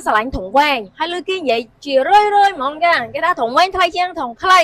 ស្រឡាញ់ធុងវែងហើយលើគេនិយាយជារឿយរឿយហ្មងចាគេថាធុងវែងថ្លៃជាងធុងខ្លី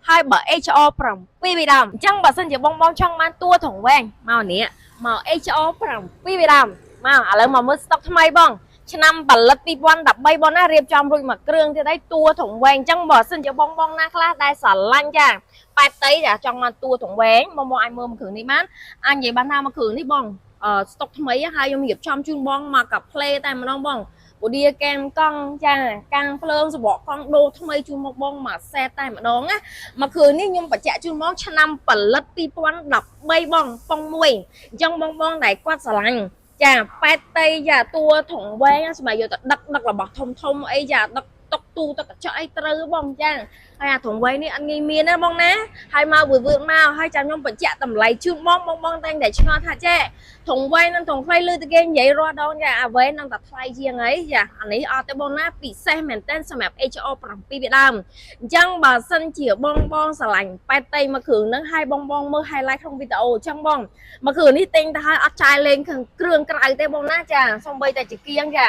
ហើយបើ HR 7ពីដើមអញ្ចឹងបើសិនជាបងបងចង់បានតួធុងវែងមកនេះមក HR 7ពីដើមមកឥឡូវមកមើលស្តុកថ្មីបងឆ្នាំផលិត2013បងណារៀបចំរួចមួយគ្រឿងទៀតហើយតួធុងវែងអញ្ចឹងបើសិនជាបងបងណាខ្លះដែលស្រឡាញ់ចាប៉ែតតីចាចង់បានតួធុងវែងបងបងអាចមើលមួយគ្រឿងនេះបានអាចនិយាយបានថាមួយគ្រឿងនេះបងអឺស្តុកថ្មីហើយខ្ញុំរៀបចំជូនបងមកកាផ្លេតែម្ដងបងពូឌាកែមកង់ចាកាំងភ្លើងសបកកង់ដូរថ្មីជូនមកបងមួយសេតតែម្ដងណាមួយគ្រឿងនេះខ្ញុំបញ្ជាក់ជូនបងឆ្នាំផលិត2013បងប៉ុងមួយអញ្ចឹងបងបងដែលគាត់ស្រឡាញ់ចាប៉ែតតីចាតួធុងវែងសម្រាប់យកទៅដឹកដឹករបស់ធំធំអីចាដឹកតុកទូទឹកកញ្ចក់អីត្រូវបងចាហើយអាធុងវែងនេះអត់ងាយមានណាបងណាហើយមកវឿនៗមកហើយចាំខ្ញុំបញ្ជាក់តម្លៃជូនបងបងបងតែងតែឆ្ងល់ថាចេះធុងវែងនិងធុងខ្លីលើតែគេនិយាយរាល់ដងចាអាវែងនឹងតែថ្លៃជាងអីចាអានេះអត់ទេបងណាពិសេសមែនតើសម្រាប់ HR 7ពីដើមអញ្ចឹងបើសិនជាបងបងស្រឡាញ់ប៉ែតតីមួយគ្រឿងហ្នឹងហើយបងបងមើល highlight ក្នុងវីដេអូអញ្ចឹងបងមួយគ្រឿងនេះទិញទៅហើយអត់ចាយលេងគ្រឿងក្រៅទេបងណាចាសំបីតែជាគៀងចា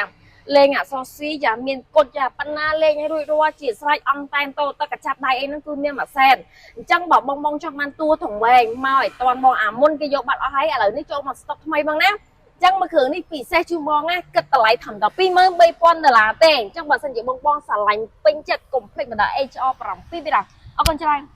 លេងអក្សរស៊ីចាមានគុជចាប៉ុណ្ណាលេងឲ្យរួចរាល់ជាស្រេចអង្គតែនតោទឹកកញ្ចាប់ដៃអីហ្នឹងគឺមានមួយសែនអញ្ចឹងបើបងបងចង់បានតួធុងវែងមកឲ្យតាន់បងអាមុនគេយកបាត់អស់ហើយឥឡូវនេះចូលមកស្តុកថ្មីបងណាអញ្ចឹងមួយគ្រឿងនេះពិសេសជូនបងណាគិតតម្លៃត្រឹមតែ23,000ដុល្លារទេអញ្ចឹងបើសិនជាបងបងស្រឡាញ់ពេញចិត្តកុំភ្លេចមកដល់ HR 7ពីដល់អរគុណច្រើន។